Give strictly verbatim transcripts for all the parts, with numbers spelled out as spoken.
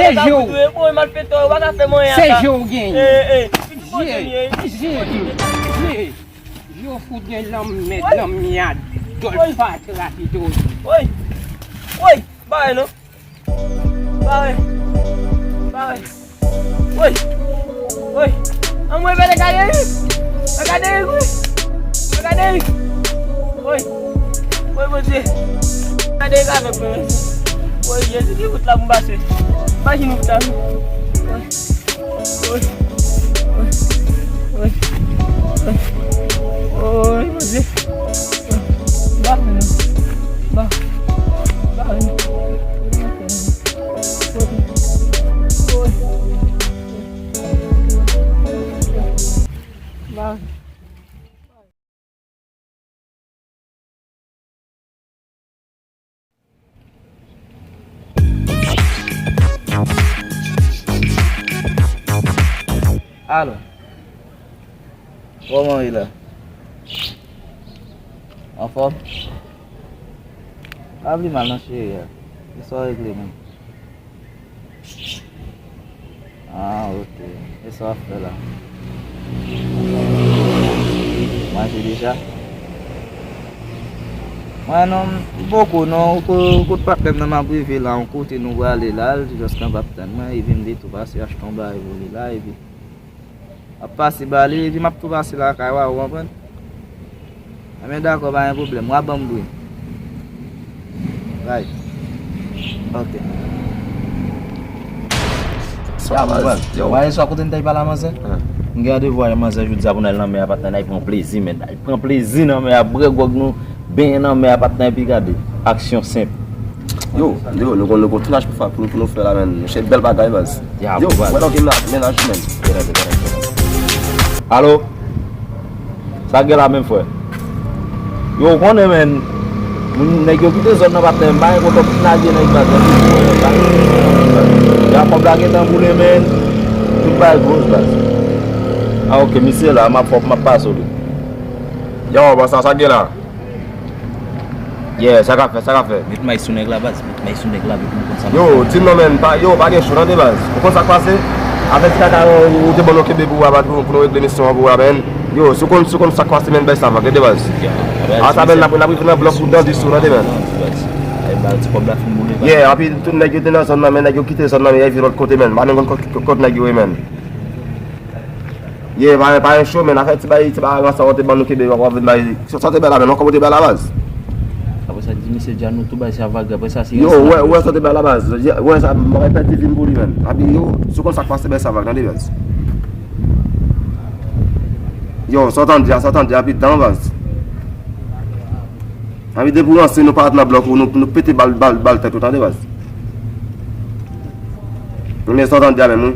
Se je w. Bon, malfektè, ou pa ka fè mwen anyen. Se je w genyen. Eh, eh, pitit kote m ye. Je, je, je. Je w fout gen lanmèd, lanmyad, dòl fatra pito. Woy, woy, bare non. Bare, bare. Woy, woy. Anmwe, bèl gade wi. Gade wi. Gade wi. Woy. Woy, Bondye. Gade wi avèk mwen. Woy, Jezi, ki wout la pou m pase? Imajine wout la. Woy. Woy. Woy. Woy. Woy, Bondye. Ba mwen. Ba. Ba mwen. Woy. Woy. Ba. Alo. Kòman w ye la? Anfòm? Pa vle mal non cheri a. E sa w regle menm? Ah, ok. E sa w ap fè la? Manje deja? Mwen non, m poko non, ou ko-, ou kot patnè m nan m ap rive la, yon kote nou prale la, l jis nan p ap tann mwen, epi m te tou pase achte yon bagay pou li la, epi m ap pase ba li, epi m ap tou pase lakay ou a, ou konprann? Enben dakò, pa gen pwoblèm, w a ban m bri. Right. Ok. Sa baz. Yo, w a ye swa kote m t al pale a manzè? M gen randevou a manzè jodi a pou n al nan mè a, patnè, n al pran plezi, men. N al pran plezi nan mè a, bwè gwòg nou, benyen nan mè a, patnè, epi gade. Aksyon senp. Yo, yo, nou konn, nou konn tounaj pou fè, pou, pou nou fè la, men. Monchè, bèl bagay, baz. Yo, wè lòk gen la, mennaj, men. Alo? Sa gen la menm, frè? Yo, ou konnen, men, moun, nèg yo kite zòn nan, patnè, m pa gen kontak ki lage nèg baz nan. Ya kòb la gentan boule, men, tout bagay gwòs baz. Ah, ok, misye la, m ap fòk, m ap pase w li. Yo, bòs la, sa gen la? Yeah, sa k ap fè, sa k ap fè? Met may sou nèg la, baz. Met may sou nèg la, met nou konn sa nou fè. Yo, di m non, men, pa, yo, pa gen cho, tande, baz. Ou konn sa k pase? Avèk ti kaka, ou te ban nou kenbe pou, pou, pou nou regle misyon an pou, men. Yo, si w konn, si w konn sa k pase, men, bay sa vag, tande, baz. A sa, men, n ap, n ap rive nan blòk ou dan dis ou, tande, men. Yeah, anpi tout nèg yo te nan zòn nan, men nèg yo kite zòn nan, men y al viv lòt kote, men. M pa menm konn kot, kot nèg yo ye, men. Ye, pa, pa gen cho, men, afè ti bay, ti bay ranson ou te ban nou kenbe, w ap vin bay. Sa, sa te bay la, men, non, kòman ou te bay la, baz? Apre sa, di misye di a nou tou bay sa vag, apre sa, se yo, wè, wè, sa te bay la, baz. Wè, sa, m pa pèdi vi m pou li, men. Abi, yo, si w konn sa k pase, bay sa vag, tande, baz. Yo, sa w tande a, sa w tande a, pi dan, baz. Anvi depi w ranse nou pa ret nan blòk ou, nou, nou pete bal, bal, bal tèt ou, tande, baz. Men sa w tande a menm, wi.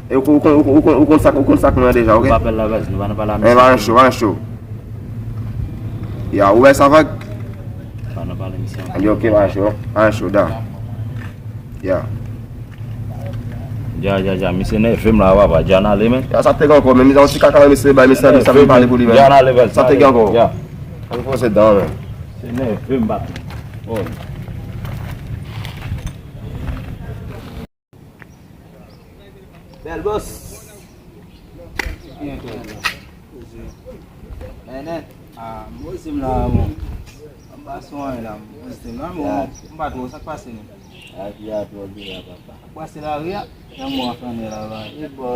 E ou, ou, ou, ou, ou konn sa, ou konn sa k mwen deja, ok? Nou pa pale la, baz, nou pa nan pale a misye. Men pa gen cho, pa gen cho. Ya, ou wè sa vag? Pa nan pale misye. Anvi, ok, pa gen cho, pa gen cho, da. Ya. Dja, dja, dja, misye nève m la, papa. Dja n ale, men. Ya, sa te gen ankò, men, misye, yon ti kaka, misye, bay, misye, sa vin pale pou li, men. Dja n ale, baz. Sa te gen ankò. Ya. Ann fonse dan, men. Se nève m, papa. Oh. Bèl bòs. Nènè. Ah, m poze m la, bon. M pa sou anyen la, m poze m la, bon, m pa twò, sa k pase, non? Lavi a twò di la, papa. Sa k pase lari a? Nan mwa flannen la, ba. E bò,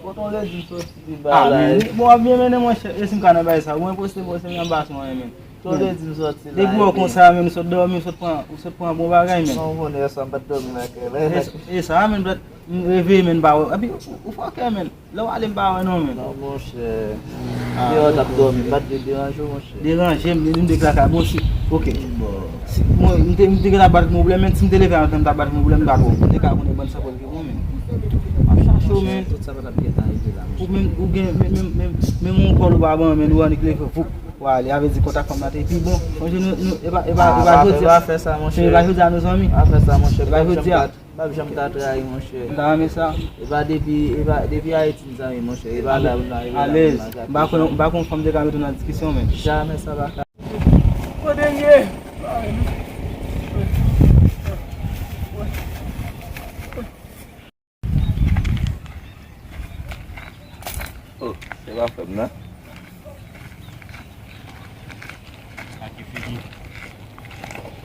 kote w te di m soti pi ba la, men, bon, w ap byen mennen, monchè, e si m ka nan bagay sa, mwen poste, poste, m nan ba sou anyen, men. Kote w te di m soti la, depi w konsa, men, ou sot dòmi, ou sot pran, ou sot pran bon bagay, men. Non, bonè sa, m pa t dòmi nan kay la. E, e sa, men, m reveye, men, m pa wè. Epi, ou, ou fòkè, men. Lè w ale m pa wè non, men. Non, monchè. Ah, deyò w t ap dòmi, m pa t vle deranje w, monchè. Deranje m, m te lakay, bon, si, ok. Si, mwen, m te, m te gentan bat ak pwoblèm, men si m te leve a maten, m ta bat ak pwoblèm, m pa twò. M te ka konnen bann sa pral gen bon, men. M ap chache w, men. Tout sa pa t ap gentan rive la, monchè. Ou menm, ou gen, men, men, men, men yon kòl ou pa ban, men ou annik leve, voup, w ale. A vle di kontak fanm nan te pi bon. Sonje nou, nou, e pa, e pa, e pa jodi a. Pa fè sa, monchè. E pa jodi a nou zanmi. Pa fè sa, monchè. E pa jodi a. M p ap janm ka trayi, monchè. M ta renmen sa. E pa depi, e pa depi Ayiti, mezanmi, monchè. E pa la pou n a rive la. Alèz. M pa konn, m pa konn fanm te ka mete w nan diskisyon, men. Jamè sa pa ka. Kote m ye? Kote m ye? Kote m ye? Nan. Aki figi.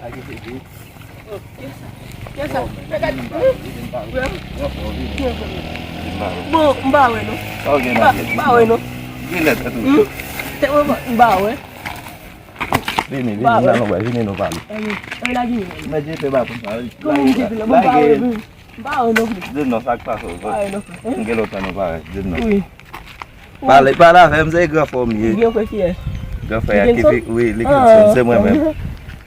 Aki figi. Kiyès sa? Kiyès sa? Fè gade. Bon, m pa wè non. M pa wè non. M pa wè non. Vini, vini, vini, nou pale. Mèt jepe ba pou sa, wi. Kòman m jepe la? Bon, m pa wè non. M pa wè non plis. Di m non, sa k pase w? M pa wè non plis. M gen lontan nou pa wè. Di m non. Wi. Pale, pale avè m, se gran frè w m ye. Gen frè kiyès? Gran frè a ki fi, wi, Likinson, se mwen menm.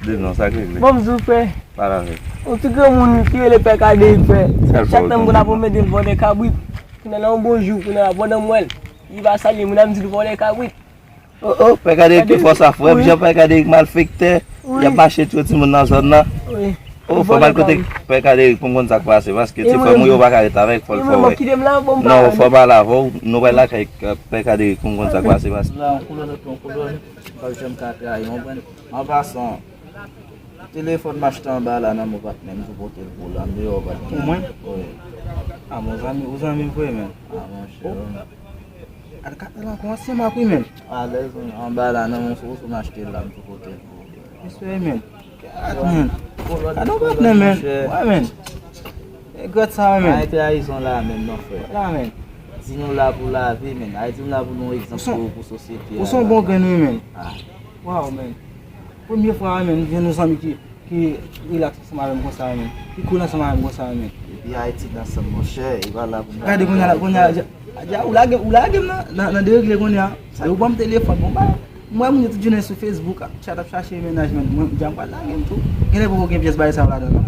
Di m non, sa k regle? Bon, m di w frè. Pale avè m. Yon ti granmoun ki rele Pè Kadeyik frè. Chak tan m konn ap pwomede l vòlè kabrit. Kounye a la yon bon jou, kounye a pandan m wè l, li pa salye moun, a m di l vòlè kabrit. Oh, oh, Pè Kadeyik pi fò sa, frè m. Jan Pè Kadeyik malfektè, y ap mache tchwe timoun nan zòn nan. Oh, fò m al kote Pè Kadeyik pou m konn sa k pase, paske ti frè m ou yo pa ka ret avèk, fò l fè wè. Non, fò m al avè w, nou pral lakay Pè Kadeyik pou m konn sa k pase, paske. La, yon kolòn, yon kolòn, m p ap janm ka trayi, w konprann? An pasan, telefòn m achte anba la nan men w patnè m, m tou pote l pou ou la, m deyò patnè. Pou mwen? Wi. A, mon zanmi, ou zanmi m vre, men. A, monchè. Al kat la ankò ansyen mak wi, men. Alèz, men, anba la, nan men w, sou, sou m achte l la, m tou pote l pou ou. Respè, men. Kat, men. Gade yon patnè, men. Wè, men. E grat sa, men. Ayiti, Ayiti, la, men, non, frè. La, men. Di nou la pou lavi, men. Ayiti, nou la pou nou egzanp pou, pou sosyete a. Ou se yon bon grenn, wi, men. Waw, men. Premye fwa, men, m jwenn yon zanmi ki, ki rilaks ansanm avè m konsa, men. Ki cool ansanm avè m konsa, men. Epi Ayiti nan san m, monchè, e pa la pou m. Gade, kounye a la, kounye a la, dja, dja, ou lage, ou lage m nan, nan, nan deregle kounye a. Yo ban m telefòn, bon, ba, m wè moun yo tout jounen sou Facebook, ap chat, ap chache mennaj, men mwen, dja m pral lage m tou. Genlè poko gen pyès bagay sa yo ladan, non?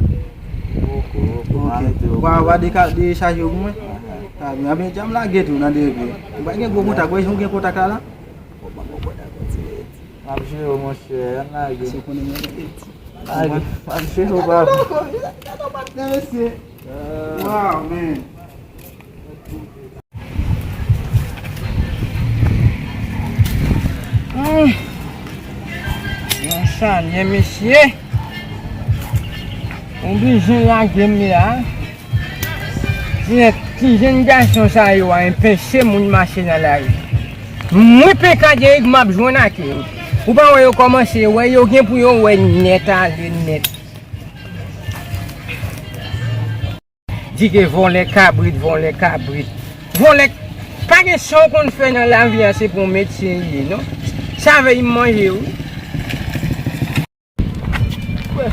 Poko, poko, m arete yo. Wa, wa deka-, dechaje yo pou mwen? Aha. Ta byen, anben, dja m lage tou nan deregle. M pa gen gwo kontak, wè, jan w gen kontak la, la? Bon, ban m yon kontak, yon ti redi. M ap jere w, monchè, ann lage. Se konnen mwen gen ti. Lage, m ap jere w, papa. Gade yon patnè, mesye. Wow, man. Hmm. Yon salye, mesye. Oblije lage m la. Ti, ti jenn gason sa yo a enpeche moun mache nan lari. Mwen Pè Kadeyik m ap jwenn ak yo. Ou pa wè yo kòmanse wè, yo gen pou yo wè nèt ale nèt. Di ke vòlè kabrit, vòlè kabrit. Vòlè, pa gen sa w konn fè nan lavi a, se pou w metye ye, non. Sa vle di manje, wi. Frè,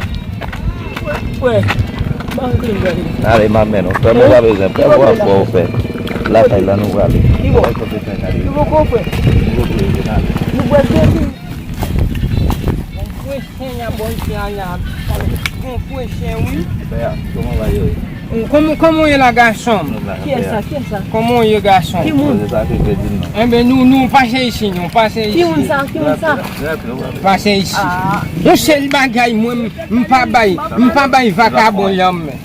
frè, frè, m pa vle gade. Ale, m ap mennen w. Fè mwen pa bezwen. Fè mwen ap fè w fè. Lakay la nou prale. Ki bò? Ki bò ko, frè? Nou prale. Nou prale. Bon, frè, chen y ap bon, chen y ap. Bon, frè, chen, wi. Frè, kòman bagay yo ye? Kòman, kòman w ye la, gason m? Kiyès sa? Kiyès sa? Kòman w ye, gason m? Ki moun? Enben, nou, nou pase isi, nou pase isi. Ki moun sa? Ki moun sa? Pase isi. Ah. Yon sèl bagay, mwen, m, m pa bay, m pa bay vakabon lanmen.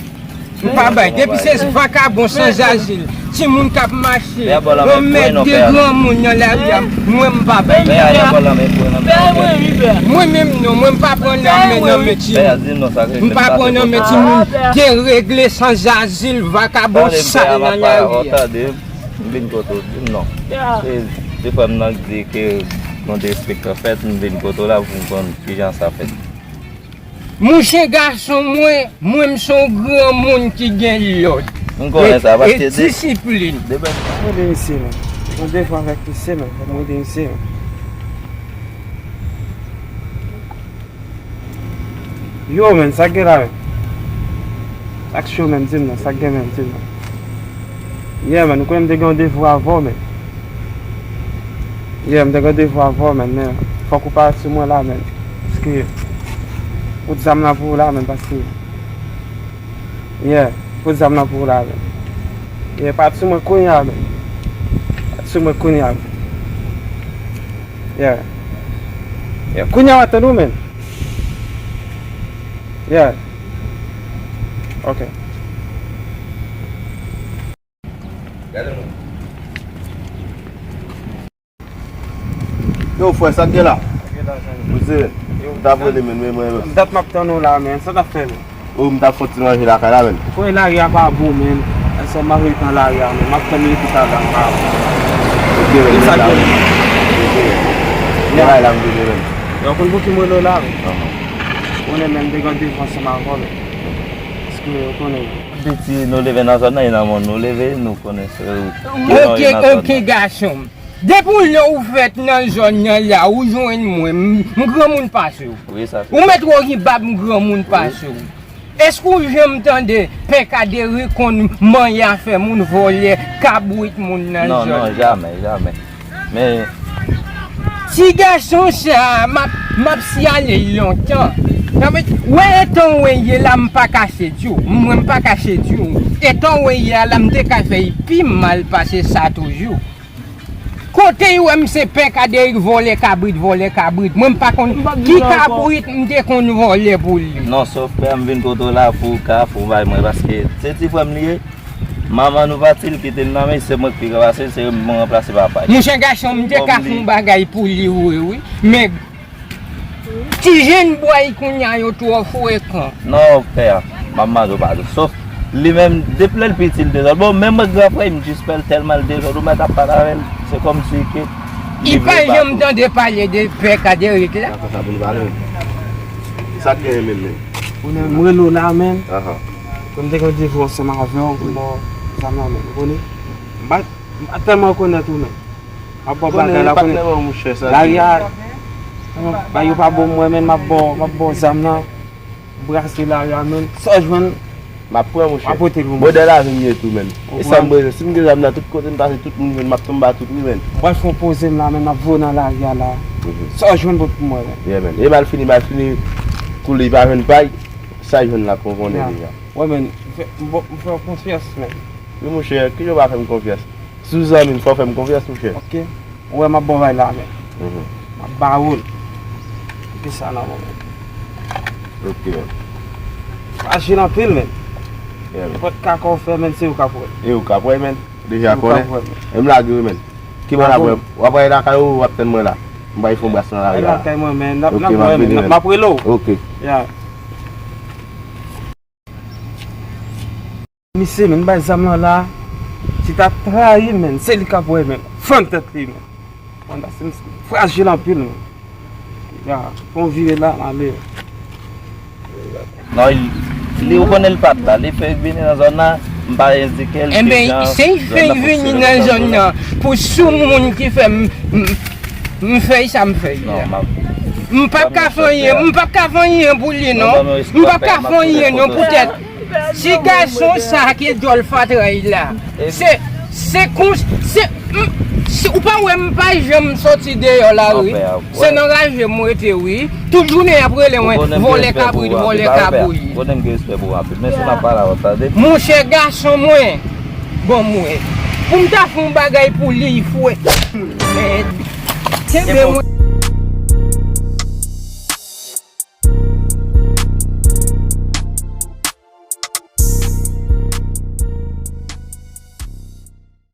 M pa bay. Depi se vakabon sanzazil, timoun k ap mache, yon mèt de granmoun nan lari a, mwen, m pa bay. Mwen menm non, mwen, m pa pran lanmen nan men timoun. M pa pran nan men timoun deregle sanzazil, vakabon sal nan lari a. M vin kote w, di m non. Se, se frè m nan ki di ke yon derespektan fèt, m vin kote w la pou m konn kijan sa fèt. Monchè, gason mwen, mwen, m se yon granmoun ki gen lòd. M konnen sa, paske e disiplin. Mwen de misye, men. Mwen de fwa avèk misye, men. Mwen de misye, men. Yo, men, sa k gen la, men? Sa k cho, men, di m non, sa k gen, men, di m non. Yeah, men, ou konnen m te gen yon devwa avè w, men. Yeah, m te gen yon devwa avè w, men, men fòk ou parèt sou mwen la, men. Paske ou zam nan pou ou la, men, paske. Yeah, ou zam nan pou ou la, men. Yeah, parèt sou mwen kounye a, men. Parèt sou mwen kounye a, men. Yeah. Yeah, kounye a w ap tann ou, men. Yeah. Ok. Yo, frè, sa k gen la? Ou se, m t ap rele, men, men, men. Dat m ap tann ou la, men. Sa w t ap fè, men? O, m t ap fè yon ti manje lakay la, men. Ou konnen lari a pa bon, men. Ansanm m ap ret nan lari a, men. M ap tann ou depi talè a, m pa bon. Sa k gen? Lè bay la m vini menm. Yo konn pou ki m rele w la wi. Ou konnen menm te gen devan ansanm avè w. Èske ou konnen? Depi nou leve nan zòn nan, e nan mòn nou leve, nou konnen se ou. Ok, ok, gason m. Depi w lè ou fèt nan zòn nan la, ou jwenn mwen, m, m granmoun pase w. Wi, sa se. Ou mèt wè ki bab m granmoun pase w. Èske ou janm tande Pè Kaderi konn manyen afè moun, vòlè, kabrit moun nan zòn? Non, non, jamè, jamè. Men ti gason sa, m ap, m ap siyale l lontan. Sa vle di, wè etan w ye la, m pa kache di w. Mwen, m pa kache di w. Etan w ye a la, m te ka fè l pi mal pase sa toujou. Kote w wè m se Pè Kaderi vòlè kabrit, vòlè kabrit. Mwen, m pa konn ki kabrit m te konn vòlè pou li. Non, sòf pè, m vin kote w la pou w ka fè yon bay mwen, paske se ti frè m li ye. Manman nou pati, l kite l nan men, se mwen k pi gran pase l, se mwen ranplase papa l. Monchè gason, m te ka fè yon bagay pou li vre wi, men ti jenn bway kounye a yo twò frekan. Non, pè, m ap mande w padon. Sòf li menm, depi lè l piti, l dezòd. Bon, menm mwen gran frè m, jis pè l tèlman l dezòd, ou mèt ap pale avè l, se kòmsi ke li pa janm tande pale de Pè Kaderi la. Sa pou nou pale menm. Sa k genyen menm, menm? Ou menm, m rele w la, menm. Ahan. Pou m te gen devan ansanm avè w, pou m ba w zam nan, menm. Ou konnen? M pa, m pa tèlman rekonèt ou, menm. M ap ba w bagay la, konnen. Lari a, ba yo pa bon mwen, menm, m ap ba w, m ap ba w zam nan. Brase lari a, menm. Sa w jwenn, m ap pran, monchè. M ap pote l pou mwen. Modèl lavi m ye tou, menm. E sa m bezwen. Si m gen zam nan, tout kote m pase, tout moun jwenn, m ap tonbe ba tout, wi, menm. Mwen fè yon poze m la, menm, m ap voye nan lari a la. Sa w jwenn pot pou mwen, menm. Yeah, menm. E malfini, malfini, koule, li pa jwenn pay, sa l jwenn la, pou konnen deja. Wè, menm, m fè, m fè w konfyans, menm. Wi, monchè, kijan w pa fè m konfyans? Si w zanmi m, fò w fè m konfyans, monchè. Ok. Ou wè m ap ba w bay la, menm. M ap ba ou l. Epi sa nan mwen, menm. Ok, menm. Frajil anpil, menm. Yeah, menm. Nenpòt kaka w fè, menm, se ou k ap wè. E ou k ap wè, menm. Deja konnen. E m lage wi, menm. Ki bò n ap wè? W ap wè lakay ou, w ap tann mwen la. M pral fè yon bras nan lari a la. Lakay mwen, menm. N ap, n ap wè, menm. M ap rele w. Ok. Yeah. Misye, menm, bay zam nan la. Si ta trayi l, menm, se li k ap wè, menm. Fann tèt li, menm. Wanda Sims frajil anpil, menm. Ya, fè yon vire la, m ale. Non, li, li, ou konnen l pa t la. Li fè vini nan zòn nan, m pa endike l ki jan zòn nan fonksyone pou zòn nan. Pou sou moun ki fè m, m, m fè sa m fè a. M p ap ka fè anyen, m p ap ka fè anyen pou li, non. M p ap ka fè anyen, non, poutèt. Ti gason sa ki djòl fatra la. Se, se kon, se, m, se, ou pa wè m pa janm soti deyò la, wi. Se nan raje m rete, wi. Tout jounen y ap rele mwen, vòlè kabrit, vòlè kabrit. Monchè, gason mwen, bon mwen. Pou m ta fè yon bagay pou li, fwè. Kenbe mwen.